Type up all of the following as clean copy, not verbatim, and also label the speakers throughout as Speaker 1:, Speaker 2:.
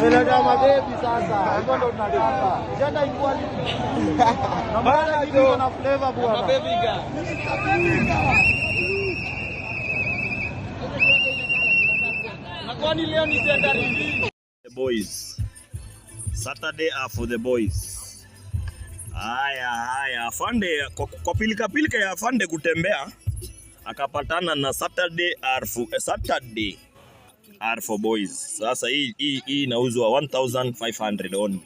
Speaker 1: Ameleta mabebi sasa. Hivyo ndo tunataka. Gender equality. Na mbona kitu iko na flavor, bwana.
Speaker 2: Baby girl. Na kwani leo ni gender reveal?
Speaker 3: The boys. Saturday are for the boys. Haya haya, afande kwa pilika pilika ya afande kutembea akapatana na Saturday are for boys. Sasa hii inauzwa 1500 only.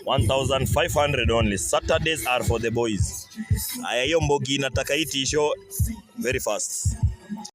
Speaker 3: 1500 only. Saturdays are for the boys. Haya, hiyo mbogi inataka hii tisho very fast.